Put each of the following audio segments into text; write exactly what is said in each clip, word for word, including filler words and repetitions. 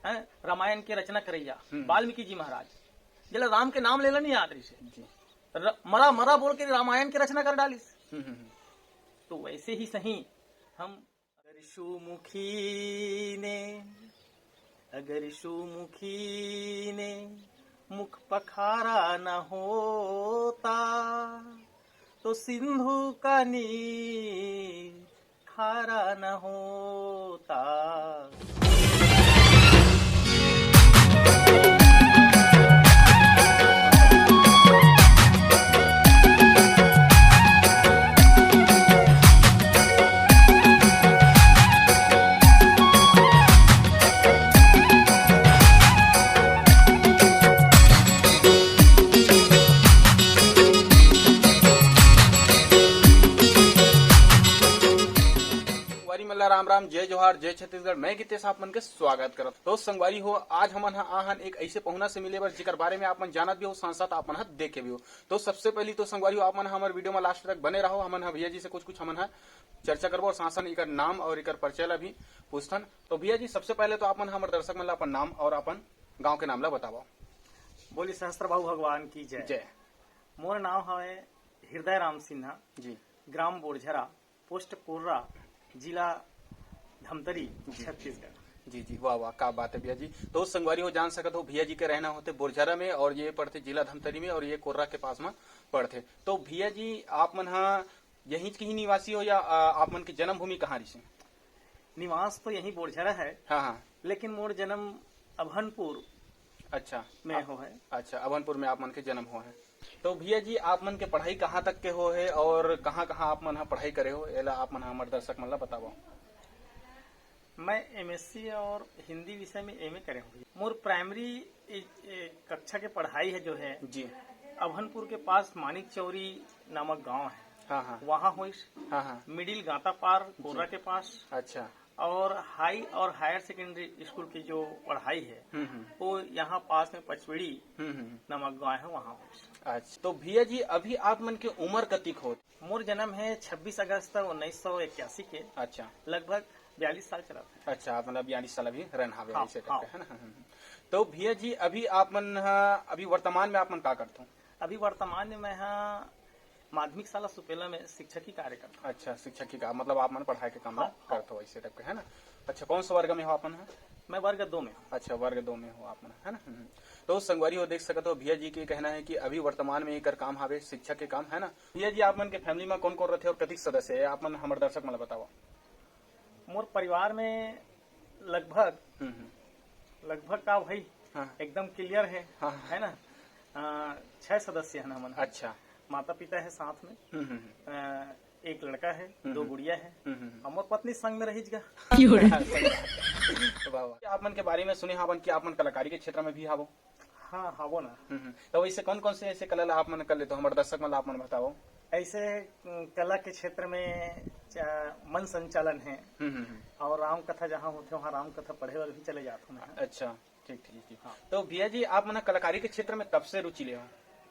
हैं, रामायण के रचना करइया हम्म। वाल्मीकि जी महाराज, जेला राम के नाम लेला नहीं आत रहिसे, जी। र-, मरा मरा बोल के रामायण के रचना कर डालिस। हम्म, हम्म, हम्म। तो वैसे ही सही हम अगर सुमुखी ने, अगर सुमुखी ने मुख पखारा न होता, तो सिंधु का नीर खारा न होता। संगवारी मन ला राम राम, जय जोहार, जय छत्तीसगढ़। मैं गीतेश आप मन के स्वागत करत। तो संगवारी हो, आज हमन ह आहन एक ऐसे पहुना से मिले बर, जेकर बारे में आप मन जानत भी हो, साथ साथ आप मन ह देखे भी हो। तो सबसे पहली तो संगवारी हो, आप मन ह हमर वीडियो में लास्ट तक बने रहो। हमन ह भैया जी से कुछ कुछ हमन ह चर्चा करबो और साथ साथ एकर नाम और एकर परिचय ला भी पूछथन। तो भैया जी, सबसे पहले तो आप मन हमर दर्शक मन ला अपन नाम और अपन गांव के नाम ला बतावो। बोली सहस्त्र बाहु भगवान की जय। जय। मोर नाम हवे हृदय राम सिन्हा, जी। ग्राम बोरझरा, पोस्ट कोर्रा, जिला धमतरी, जी। छत्तीसगढ़। जी जी, वाह वाह, का बात है भैया जी। तो संगवारी हो, जान सकत हो, भैया जी के रहना होथे बोरझरा में और ये पड़थे जिला धमतरी में और ये कोर्रा के पास में पड़थे। तो भैया जी, आप मन ह यहीं के ही निवासी हो या आ, आप मन के जन्मभूमि कहाँ रिसे? निवास तो यहीं बोरझरा है, हाँ हाँ। लेकिन मोर जन्म अभनपुर अच्छा। में हो है। अच्छा, अभनपुर में आप मन के जन्म हो है। तो भैया जी, आप मन के पढ़ाई कहाँ तक के हो है और कहाँ कहाँ आप मन ह पढ़ाई करे हो, एला आप मन ह हमर दर्शक मन ला बतावो। मैं एमएससी और हिंदी विषय में एमए करे हूँ। मोर प्राइमरी ए, ए, कक्षा के पढ़ाई है जो है जी। अभनपुर के पास मानिक चौरी नामक गांव है, हाँ हाँ। वहाँ होइस। हाँ हाँ। मिडिल गांतापार जी। कोर्रा के पास। अच्छा। और हाई और हायर सेकेंडरी स्कूल की जो पढ़ाई है हम्म हम्म। वो यहाँ पास में पचपेड़ी हम्म हम्म। नामक गांव है, वहाँ होइस। अच्छा, तो भैया जी, अभी आप मन के उम्र कतिक हो? मोर जन्म है छब्बीस अगस्त उन्नीस सौ इक्यासी के। अच्छा। लगभग बयालीस साल चलत है। अच्छा, आप मतलब बयालीस साल अभी रन हावे हाँ, ऐसे हाँ। करके, है ना? हम्म, हम्म। तो भैया जी, अभी आप मन ह, अभी वर्तमान में आप मन का करथो? अभी वर्तमान में मैं ह माध्यमिक शाला सुपेला में शिक्षक ही कार्य करता हूँ। अच्छा, शिक्षक ही का मतलब आप मन पढ़ाई के काम हाँ, ला हाँ। करथो ऐसे टाइप के, है ना? अच्छा, कौन सा वर्ग में हो आप मन ह? मैं वर्ग दो में हूँ। अच्छा, वर्ग दो में हो आप मन, है ना? हम्म। तो संगवारी हो, देख सकत हो, भैया जी के कहना है कि अभी वर्तमान में एकर काम हावे शिक्षक के काम, है ना? भैया जी, आप मन के फैमिली में कौन कौन रहथे और कतिक सदस्य है, आप मन हमर दर्शक मन ला बताओ। मोर परिवार में लगभग हम्म, हम्म। लगभग का भाई हाँ। एकदम क्लियर है, हाँ, हाँ। है ना? अ, छह सदस्य हैं हमन। अच्छा। माता पिता है साथ में, हम्म, हम्म, हम्म। अ, एक लड़का है, हम्म, दो हम्म। गुड़िया है, हम्म, हम्म, हम्म। हमर पत्नी संग में रहिस गा। वाह, वाह। आप मन के बारे में सुने हावन कि आप मन कलाकारी के क्षेत्र में भी हावो। हाँ, हावो ना। हम्म, हम्म। तो वैसे कौन कौन से ऐसे कला ला आप मन कर लेते हो, हमर दर्शक मन ला आप मन बताओ। ऐसे, अम, कला के क्षेत्र में चा-, मन संचालन है हम्म, हम्म, हम्म। और राम कथा जहाँ होथे, वहाँ राम कथा पढ़े बर भी चले जात हूँ मैं। अच्छा, ठीक, ठीक, ठीक। हाँ। तो भैया जी, आप मन कलाकारी के क्षेत्र में कब से रुचि ले हो?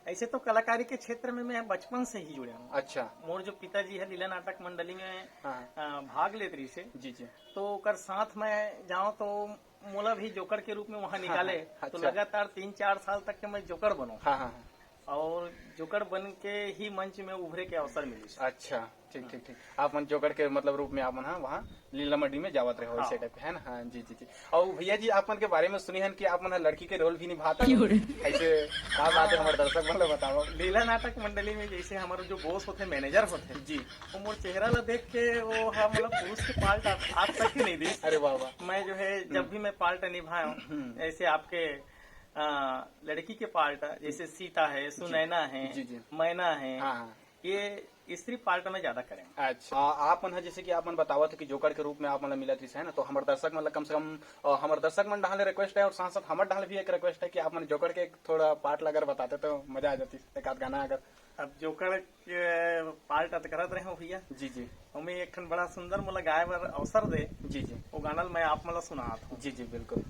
ऐसे तो कलाकारी के क्षेत्र में मैं बचपन से ही जुड़े हूँ। अच्छा। मोर जो पिताजी है लीला नाटक मंडली में, हाँ। अ, भाग लेत रहिसे, जी, जी। तो ओकर साथ मैं जाऊँ तो मोला भी जोकर के रूप में वहाँ निकाले, हाँ, हाँ, तो अच्छा। लगातार तीन चार साल तक के मैं जोकर बनूँ। हाँ, हाँ, हाँ। और जोकर बन के ही मंच में उभरे के अवसर मिलिस। अच्छा, ठीक, ठीक, ठीक। आप मन जोकर के मतलब रूप में आप मन, हाँ, वहाँ लीला मंडी में जावत रहे हो, हाँ। ऐसे टाइप के, है ना? हाँ, जी, जी, जी। और भैया जी, आप मन के बारे में सुने हन कि आप मन ह लड़की के रोल भी निभाता हो। क्यों रे? ऐसे का बात है, हमारे दर्शक मन ला बताओ। लीला नाटक मंडली में जैसे हमारा जो बॉस होते, मैनेजर होते, जी। वो मोर चेहरा ला देख के वो हा, मतलब, पुरुष के पार्ट आज, आज तक ही नहीं दी। अरे वाह, वाह। मैं जो है, जब हम्म। भी मैं पार्ट निभाया हूँ, हम्म। ऐसे आपके, आ, लड़की के पार्ट, जैसे सीता है, जी। सुनैना है, जी, जी। मैना है, हाँ, हाँ। ये स्त्री पार्ट में ज्यादा करें। अच्छा, आ, आप मन ह, जैसे कि आप मन बतावत हो कि जोकर के रूप में आप मन ला मिलत रिहिस, है ना, तो हमर दर्शक मन ला कम से कम, अ, हमर दर्शक मन डहान ले रिक्वेस्ट है और साथ साथ हमर डहान ले भी एक रिक्वेस्ट है कि आप मन जोकर के एक थोड़ा पार्ट ला अगर बताते तो मजा आ जाती, एक आध गाना अगर। अब जोकर के पार्ट अत करत रहे हो भैया। जी, जी। ओमे एक ठन बड़ा सुंदर मोला गाए बर अवसर दे। जी, जी। वो गाना ल मैं आप मन ला सुनात हूँ। जी, जी, बिल्कुल।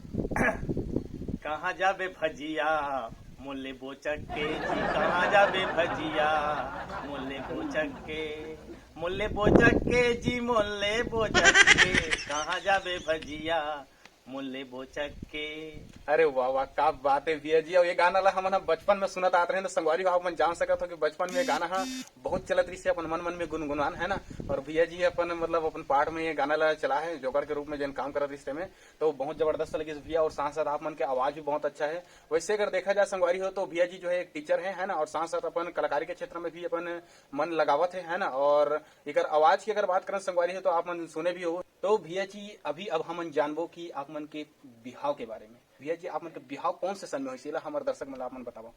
कहाँ जाबे भजिया, मोले बोचक के जी, कहाँ जाबे भजिया, मोले बोचक के, मोले बोचक के जी, मोले बोचक के, कहाँ जाबे भजिया, मुल्ले बोचक के। अरे वाह वाह, का बात है भैया जी। और ये गाना ला हमन ह बचपन में सुनत आत रहे, तो संगवारी हो, आप मन जान सकत हो कि बचपन में गाना ह बहुत चलत रहिस हे अपन मन मन में गुनगुनान, है ना। और भैया जी अपन, मतलब, अपन पार्ट में ये गाना ला चला है जोकर के रूप में, जेन काम करत रहिस तेमे, तो बहुत जबरदस्त लगिस भैया। और साथ साथ आप मन के आवाज भी बहुत अच्छा है। वैसे अगर देखा जाए संगवारी हो, तो भैया जी जो है एक टीचर है, है ना, और साथ साथ अपन कलाकारी के क्षेत्र में भी अपन मन लगावत है, है ना। और एकर आवाज की अगर बात करन संगवारी हो, तो आप मन सुने भी हो। तो भैया जी, अभी अब हमन जानबो कि आप मन के बिहाव के बारे में। भैया जी, आप मन के बिहाव कौन से सन में होइस, एला हमर दर्शक मन ला आप मन बतावव।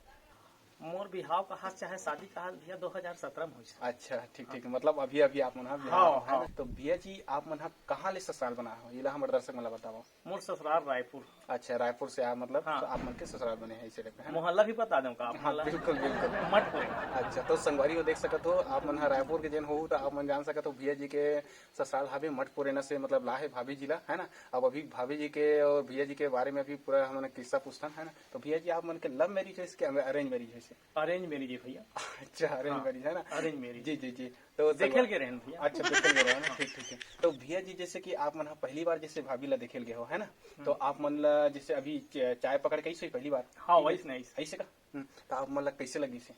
मोर बिहाव कहा चाहे शादी कहा भैया, दो हज़ार सत्रह में होइस। अच्छा, ठीक ठीक, मतलब अभी अभी आप मन हा बिहाव, हाँ, है ना? हाँ। तो भैया जी, आप मन हा कहाँ ले ससुराल बनाए हो, एला हमर दर्शक मन ला बतावव। मोर ससुराल रायपुर। अच्छा, रायपुर से आप, मतलब, हाँ। तो आप मन के ससुराल बने हैं इसे टाइप में, है ना? मोहल्ला भी बता दूं का आप हाँ, मन ला? बिल्कुल बिल्कुल। मठपुर। अच्छा, तो संगवारी हो, देख सकत हो आप मन हा रायपुर के जेन हो, तो आप मन जान सकत हो भैया जी के ससुराल हावे मठपुरैना से, मतलब, ला है भाभी जी ला, है ना? अब अभी भाभी जी के और भैया जी के बारे में अभी पूरा हमन किस्सा पूछथन, है ना? तो भैया जी, आप मन के लव मैरिज होइस कि अरेंज मैरिज होइस? अरेंज मैरिज है भैया। अच्छा, अरेंज हाँ, मैरिज, है ना? Arrange marriage. जी जी जी। तो देखे ल संगवा- गे रहेन भैया। अच्छा, देखे ल गे रहेन, ठीक ठीक है। तो भैया जी, जैसे कि आप मन हा पहली बार जैसे भाभी ला देखे ल गे हो, है ना? तो हम्म। आप मन ला जैसे अभी च-, चाय पकड़ के ऐसे ही पहली बार? हाँ, ठीक है? वैसे नहीं। ऐसे का? हम्म, तो आप मन ला कैसे लगिस हे?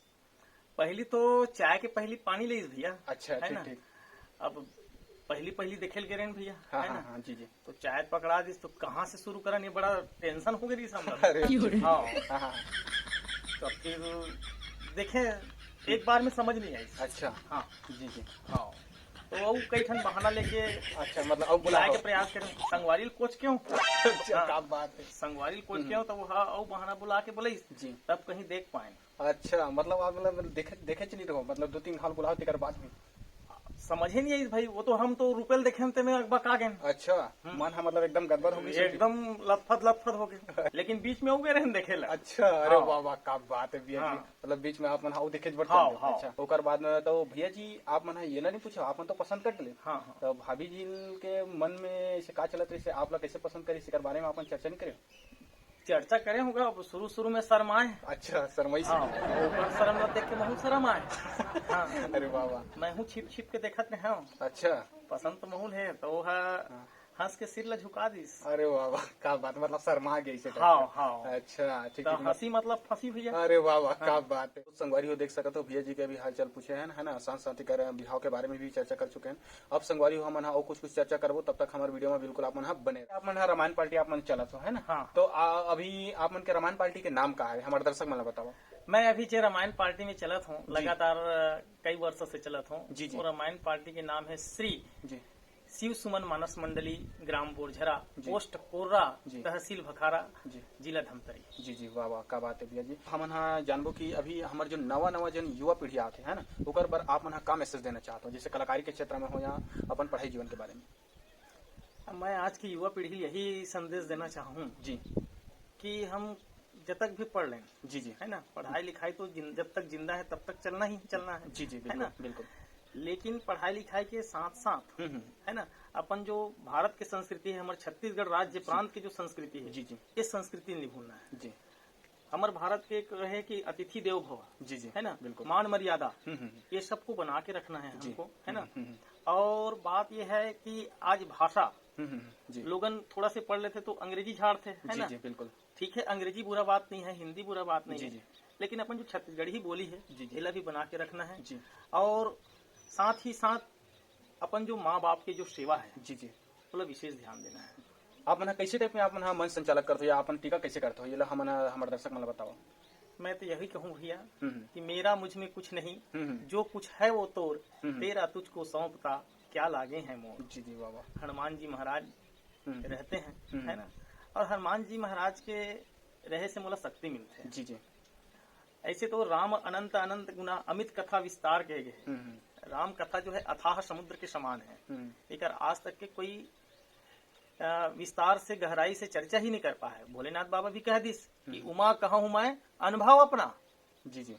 पहली तो चाय के पहली पानी लेइस भैया, अच्छा, है ठीक ना? ठीक। अब पहली पहली देखे ल गे रहेन भैया, हाँ है हाँ ना? हाँ, जी जी। तो चाय पकड़ा दिस, तो कहाँ से शुरू करन, ये बड़ा टेंशन हो गई हमरा। अरे, हाँ। हाँ हाँ। तो फिर देखे, एक बार में समझ नहीं आई। अच्छा। हाँ। जी जी। हाँ। तो वो कई ठन बहाना लेके अच्छा, मतलब, अब बुला बुलाए के हो। प्रयास करें, संगवारी ल कोच के हों। अच्छा, हाँ। का बात है। संगवारी ल कोच के हों, हम्म। तो वो हाँ, वो बहाना बुला के बोले, जी। तब कहीं देख पाएन। अच्छा, मतलब, आप, मतलब, देखे, देखे च नहीं रहो, मतलब, दो तीन घाव ल बुलाओ, तेकर बाद भी? समझे नहीं आई भाई, वो तो हम तो रुपये ल देखेन, तेमे अकबका गेन। अच्छा, हम्म। मन हा, मतलब, एकदम गदबद हो गई एकदम लथपथ लथपथ हो गए। लेकिन बीच में हो गए रहेन देखे ला। अच्छा, अरे हाँ। वाह वाह, का बात है भैया जी। हाँ। मतलब, बीच में आप मन हा वो देखे बर हाँ, चल देते। हाँ। अच्छा, ओकर बाद में तो भैया जी, आप मन हा ये ला नहीं पूछा, आप मन तो पसंद कर ले। हाँ, हाँ। तो भाभी जी के मन में ऐसे का चलत रहिस, आप ला कैसे पसंद करिस, एकर बारे में आप मन चर्चा नहीं करे? चर्चा करे होगा, अब शुरू शुरू में शर्माए। अच्छा, शर्माई से। हाँ, ओकर शर्म ला देख के महू शर्म आए। हाँ। अरे वाह वाह। मैं हूँ छिप छिप के देखत रहे हूँ। अच्छा। पसंद तो महू ल हे, तो वो हा हाँ। हंस के सिर ला झुका दिस। अरे वाह वाह, का बात, मतलब, शर्मा गई से हाँ, टाइप का। हाँ। अच्छा, ठीक तो है, मतलब हंसी मतलब फंसी भैया। अरे वाह वाह, हाँ। का बात है। संगवारी हो, देख सकत हो भैया जी के अभी हालचाल पूछे हैं, है ना, साथ साथ एकर बिहाव के बारे में भी चर्चा कर चुके हैं। अब संगवारी हो, हमन हा अउ कुछ कुछ चर्चा करबो, तब तक हमर वीडियो में बिल्कुल आप मन हा बने। आप मन हा रामायण पार्टी आप मन चलत हो, है ना? हाँ। तो आ, अभी आप मन के रामायण पार्टी के नाम का है, हमारे दर्शक मन ला बताओ। मैं अभी जे रामायण पार्टी में चलत हूँ, जी। लगातार, अ, कई वर्षों से चलत हूँ। जी, जी। और रामायण पार्टी के नाम है श्री जी। शिव सुमन मानस मंडली, ग्राम बोरझरा, जी। पोस्ट कोर्रा, जी। तहसील भखारा, जी। जिला धमतरी। जी, जी, वाह, वाह, का बात है भैया जी। हमन हा जानबो कि अभी हमर जो नवा, नवा जन युवा पीढ़ी आत हे, है ना, ओकर बर आप मन हा का मैसेज देना चाहत हो, जैसे कलाकारी के क्षेत्र में हो या अपन पढ़ाई जीवन के बारे में? मैं आज की युवा पीढ़ी ल यही संदेश देना चाहूँ जी। कि हम जतक भी पढ़ लें, जी, जी। है ना, पढ़ाई लिखाई तो जिन-, जब तक जिंदा है, तब तक चलना ही चलना है, जी, जी, है बिल्कुल, ना? बिल्कुल। लेकिन पढ़ाई लिखाई के साथ साथ, हम्म, हम्म। है ना, अपन जो भारत के संस्कृति है, हमारे छत्तीसगढ़ राज्य जी। प्रांत की जो संस्कृति है, जी, जी। ये संस्कृति नहीं भूलना है। जी। हमारे भारत के एक है कि अतिथि देवो भव, जी, जी, है ना, बिल्कुल। मान मर्यादा, हम्म, हम्म, हम्म। ये सबको बना के रखना है जी। हमको, है ना। हम्म, हम्म, हम्म। और बात ये है कि आज भाषा, हम्म, हम्म, हम्म, जी। लोगन थोड़ा से पढ़ लेते तो अंग्रेजी झाड़ते, है जी, ना। जी, बिल्कुल। ठीक है, अंग्रेजी बुरा बात नहीं है, हिंदी बुरा बात नहीं जी, है, जी। लेकिन अपन जो छत्तीसगढ़ी बोली है, जी, जी। एला भी बना के रखना है। जी। और साथ ही साथ अपन जो माँ बाप के जो सेवा है, जी, जी। ओला विशेष ध्यान देना है। आप मन ह कैसे टाइप में आप मन ह मंच संचालक करत हो या अपन टीका कैसे करत हो, ये ला हमन ह, हमर दर्शक मन ला बताओ। मैं तो यही कहूँ भैया हम्म, हम्म। कि मेरा मुझ में कुछ नहीं, हम्म, हम्म। जो कुछ है वो तोर, हम्म, हम्म। तेरा तुझको सौंपता क्या लागे हैं मोर। जी, जी, वाह, वाह। हनुमान जी महाराज हम्म। रहते हैं, हम्म। है ना? और हनुमान जी महाराज के रहे से मोला शक्ति मिलते हैं। जी, जी। ऐसे तो राम अनंत अनंत गुना अमित कथा विस्तार कहे गए। हम्म, हम्म। राम कथा जो है अथाह समुद्र के समान है। हम्म। एकर आज तक के कोई, अ, विस्तार से, गहराई से चर्चा ही नहीं कर पाए। भोलेनाथ बाबा भी कह दिस कि हम्म। उमा कहूँ मैं अनुभव अपना। जी, जी।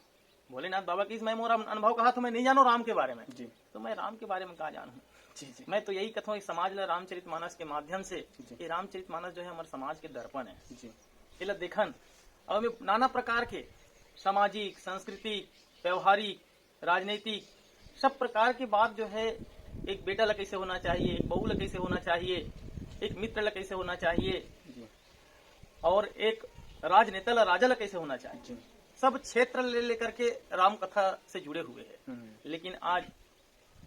भोलेनाथ बाबा कहिस, "मैं मोर अनुभव कहा तो मैं नहीं जानो राम के बारे में।" जी। तो मैं राम के बारे में का जानूँ? जी, जी। मैं तो यही कथों, इस समाज ला रामचरित मानस के माध्यम से, जी। ये रामचरित मानस जो है हमारे समाज के दर्पण है। जी। एला देखन, और में नाना प्रकार के सामाजिक, सांस्कृतिक, व्यवहारिक, राजनीतिक, सब प्रकार के बात जो है, एक बेटा ला कैसे होना चाहिए, एक बहू ला कैसे होना चाहिए, एक मित्र ला कैसे होना चाहिए, और एक राजनेता ला राजा ला कैसे होना चाहिए, जी। सब क्षेत्र ले लेकर के राम कथा से जुड़े हुए हैं। हम्म। लेकिन आज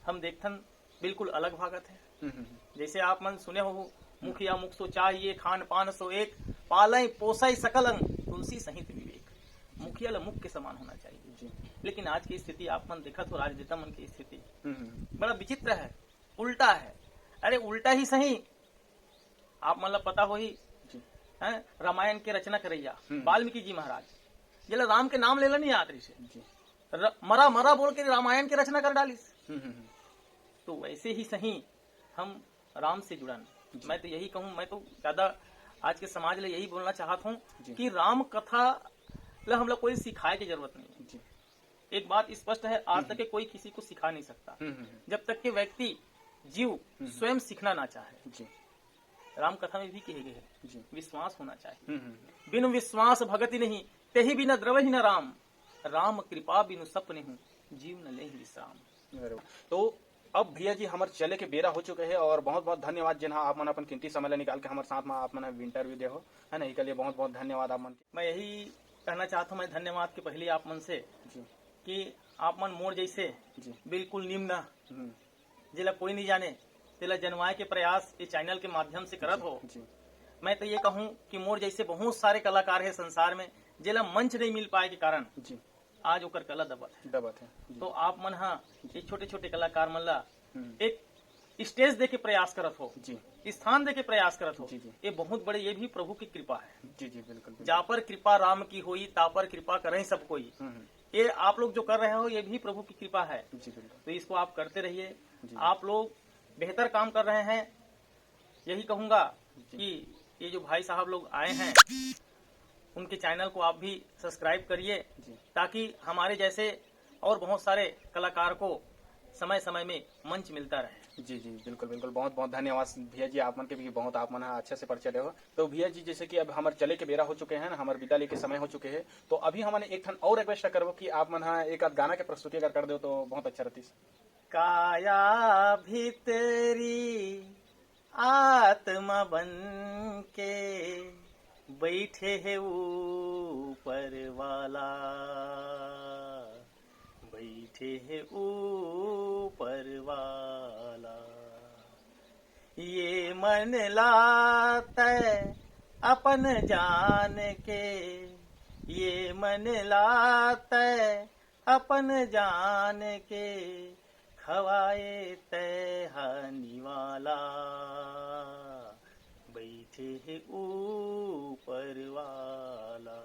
हम देखथन बिल्कुल अलग भागत है। हम्म, हम्म, हम्म। जैसे आप मन सुने हो, मुखिया मुख सो चाहिए, खान पान सो एक, पालय पोसय सकल अंग, तुलसी सहित विवेक। मुखिया ला मुख के समान होना चाहिए। जी। लेकिन आज की स्थिति आप मन देखत हो, राजनेता मन की स्थिति हम्म, हम्म, हम्म। बड़ा विचित्र है, उल्टा है। अरे उल्टा ही सही, आप मन ला पता होही, जी। हैं, रामायण के रचना करैया हम्म। वाल्मीकि जी महाराज, जेला राम के नाम लेला नहीं आत रहिस हे। जी। र-, मरा मरा बोल के रामायण के रचना कर डालिस। हम्म, हम्म, हम्म। तो वैसे ही सही हम राम से जुड़न। जी। मैं तो यही कहूँ, मैं तो ज्यादा आज के समाज ले यही बोलना चाहत हूँ जी। कि राम कथा ला हमला कोई सिखाए के जरूरत नहीं है। जी। एक बात स्पष्ट है, आज तक के कोई किसी को सिखा नहीं सकता हम्म, हम्म, हम्म। जब तक के व्यक्ति जीव स्वयं सीखना ना चाहे। जी। राम कथा में भी कहे गए हैं, जी। विश्वास होना चाहिए। हम्म, हम्म। बिनु विश्वास भगति नहीं, तेहि बिना द्रवहि न राम। राम कृपा बिनु सपने हूँ, जीव न लेहि विश्राम। अरे वाह। तो अब भैया जी, हमर चले के बेरा हो चुके हे और बहुत बहुत धन्यवाद जेन हा आप मन अपन कीमती समय ला निकाल के हमर साथ में आप मन इंटरव्यू दे हो, है ना, एकर लिए बहुत बहुत धन्यवाद आप मन के। मैं यही कहना चाहता हूँ, मैं धन्यवाद के पहले आप मन से जी। कि आप मन मोर जैसे जी। बिल्कुल निम्न, हम्म। जेला कोई नहीं जाने, तेला जनवाए के प्रयास ये चैनल के माध्यम से करत हो। जी। मैं तो ये कहूँ कि मोर जैसे बहुत सारे कलाकार है संसार में, जेला मंच नहीं मिल पाए के कारण जी। आज ओकर कला दबत है। दबत है। जी। तो आप मन हा ये छोटे छोटे कलाकार मन ला हम्म। एक स्टेज दे के प्रयास करत हो, जी। स्थान दे के प्रयास करत हो, जी, जी। ये बहुत बड़े, ये भी प्रभु की कृपा है। जी, जी, बिल्कुल, बिल्कुल। जा पर कृपा राम की होई, ता पर कृपा करें सब कोई। हम्म, हम्म। ये आप लोग जो कर रहे हो, ये भी प्रभु की कृपा है। जी, बिल्कुल। तो इसको आप करते रहिए। जी। आप लोग बेहतर काम कर रहे हैं, यही कहूंगा जी। कि ये जो भाई साहब लोग आए हैं, उनके चैनल को आप भी सब्सक्राइब करिए, जी। ताकि हमारे जैसे और बहुत सारे कलाकार को समय समय में मंच मिलता रहे। जी, जी, बिल्कुल, बिल्कुल। बहुत बहुत धन्यवाद भैया जी, आप मन के भी बहुत, आप मन हा अच्छा से परिचय दे हो। तो भैया जी, जैसे कि अब हमर चले के बेरा हो चुके हैं ना, हमर विदा लेके समय हो चुके हैं, तो अभी हमन एक ठन और रिक्वेस्ट करबो कि आप मन हा एक आध गाना के प्रस्तुति अगर कर दो तो बहुत अच्छा रहती। काया भीतरी आत्मा बन के बैठे है ऊपर वाला, बैठे है ऊपर वाला। ये मन लाते अपन जान के, ये मन लाते अपन जान के, खवाए तय हानि वाला, बैठे है ऊपर वाला।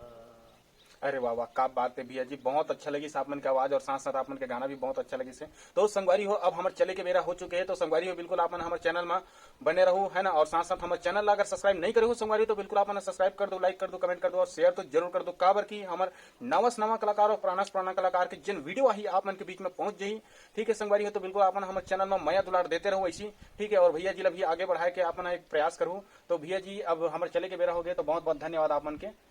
अरे वाह वाह, का बात है भैया जी, बहुत अच्छा लगिस आप मन के आवाज और साथ साथ आप मन के गाना भी बहुत अच्छा लगिस है। तो संगवारी हो, अब हमर चले के बेरा हो चुके हैं, तो संगवारी हो बिल्कुल आप मन हमर चैनल में बने रहू, है ना, और साथ साथ हमर चैनल ला अगर सब्सक्राइब नहीं करे हो संगवारी हो तो बिल्कुल आप मन सब्सक्राइब कर दो, लाइक कर दो, कमेंट कर दो और शेयर तो जरूर कर दो, काबर कि हमर नवा से नवा कलाकार और पुराना से पुराना कलाकार के जिन वीडियो आही आप मन के बीच में पहुंच जाही। ठीक है संगवारी हो, तो बिल्कुल आप मन हमर चैनल में मया दुलार देते रहो ऐसी, ठीक है, और भैया जी ला भी आगे बढ़ाए के आप मन एक प्रयास करू। तो भैया जी, अब हमर चले के बेरा हो गए, तो बहुत बहुत धन्यवाद आप मन के।